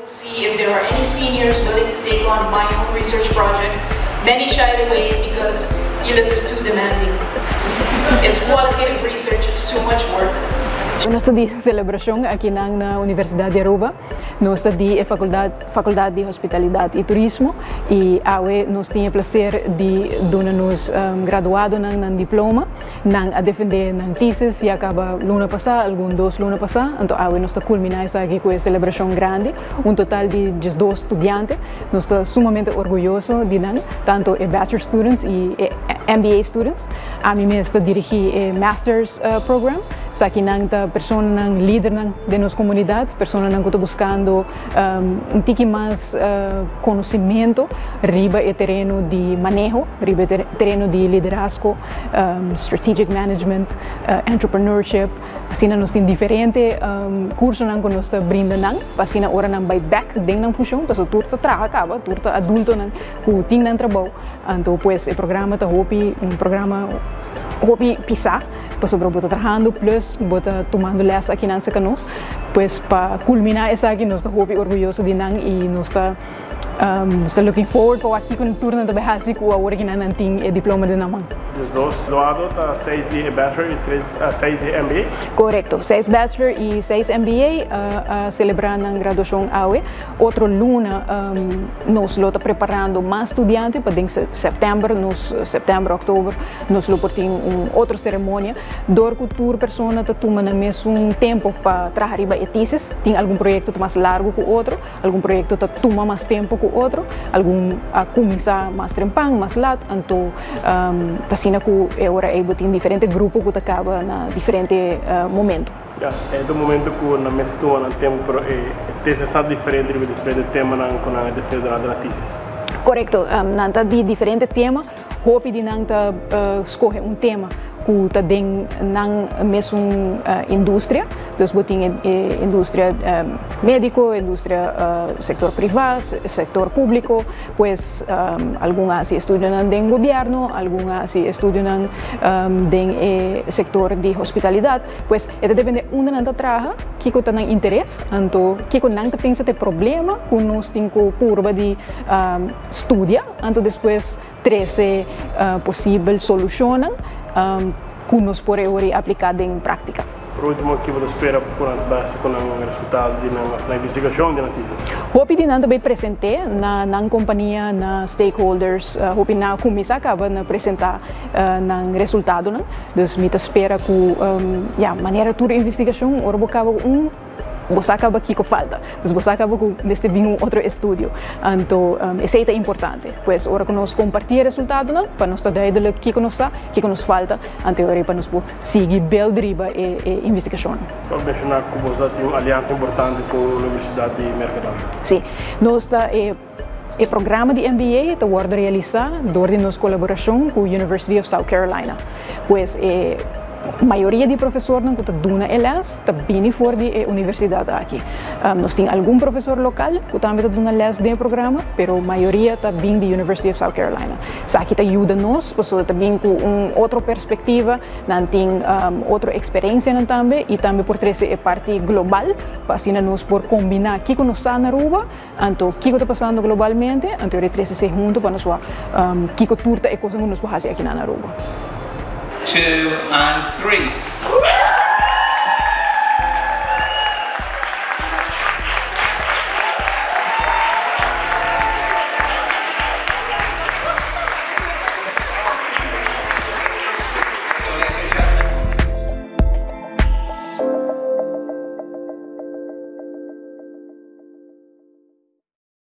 To see if there are any seniors willing to take on my own research project. Many shied away because ILAS is too demanding. It's qualitative research, it's too much work. Nos ta di celebracion aki na Universidad di Aruba. Nos ta di Facultad di Hospitalidad y Turismo y awe nos tin e placer di duna nos graduadonan nan diploma. Nan a defende nan thesis ya caba luna pasa, algun 2 luna pasa. Anto awe nos ta culmina esaki cu e celebracion grandi. Un total di 12 studiante. Nos ta sumamente orguyoso di nan, tanto e bachelor students y e MBA students. Ami mes ta dirigi e master's program. Esakinan ta personanan lidernan di nos comunidad, personanan cu ta buscando un tiki mas conocimento riba e tereno di maneho, riba e tereno di liderazgo, strategic management, entrepreneurship. Asina nos tin diferente cursonan cu nos ta brinda nan, pa asina ora nan bay back den nan funcion, paso tur ta traha caba, tur ta adultonan cu tin nan trabou. Anto, pues, e programa ta hopi, un programa hopi pisa, pasobra bo ta trahando plus bo ta tumando les aki nan cerca nos. Pues pa culmina esaki nos ta hopi orguyoso di nan y nos ta looking forward pa aki cu tur nan ta bay haci cu awor cu nan tin e diploma den nan man. 12 graduado, ta 6 di bachelor y 3, 6 di MBA. Correcto, 6 bachelor y 6 MBA celebra nan graduacion awe. Otro luna nos lo ta preparando mas studiante pa den september, nos september, october, nos lo por tin un otro ceremonia. Door cu tur persona ta tuma nan mesun tempo pa traha riba e thesis, tin algun proyecto ta mas largo cu otro, algun proyecto ta tuma mas tempo cu otro, algun a cuminsa mas trempan, mas laat, anto ta asina cu e ora ey tin diferente grupo cu ta caba na diferente momento. Ja, e ta un momento cu nan mes tuma nan tempo, pero e thesis ta diferente di diferente temanan cu nan defende durante e thesis. Correcto, nan ta di diferente tema, hopi di nan ta scoge un tema cu ta den nan mesun industria, dus bo tin industria medico, industria sector priva, sector publico, pues algun a haci estudionan den gobierno, algun a haci estudionan den sector di hospitalidad, pues e ta depende unda nan ta traha, kico ta nan interes, anto kico nan ta pensa ta e problema cu nos tin cu purba di studia, anto despues trece posibel solucionnan cu nos por aplica den practica. Por ultimo, kico bo ta spera cu nan base cu e resultado di nan investigacion di thesis? Hopi di nan tambe presenta na nan compania, na stakeholders, hopi nan a cuminsa caba na presenta nan resultadonan. Dus mi ta spera cu ja, manera tur investigacion, ora bo caba un, bo sa caba kico falta. Dus bo sa caba cu mester bin un otro estudio. Anto, esey ta importante. Pues ora cu nos comparti e resultadonan, pa nos ta duidelijk kico nos sa, kico nos falta, anto ora pa nos sigui build riba e investigacion. Bo a menciona cu bo tin un aliansa importante cu e Universidad di Merca. Si, nos ta e programa di MBA ta wordo realisa door di nos colaboracion cu University of South Carolina. Pues mayoria di profesornan cu ta duna e les ta bini for di e universidad aki. Nos tin algun profesor local cu tambe ta duna les den e programa, pero mayoria ta bin di University of South Carolina. Esaki ta yuda nos, pasobra ta bin cu un otro perspectiva, nan tin otro experiencianan tambe y tambe por trece e parti global, pa asina nos por combina kico nos sa na Aruba, anto kico ta pasando globalmente, anto trece esey hunto pa nos kico tur ta e cos cu nos por haci aki na Aruba. Two and three.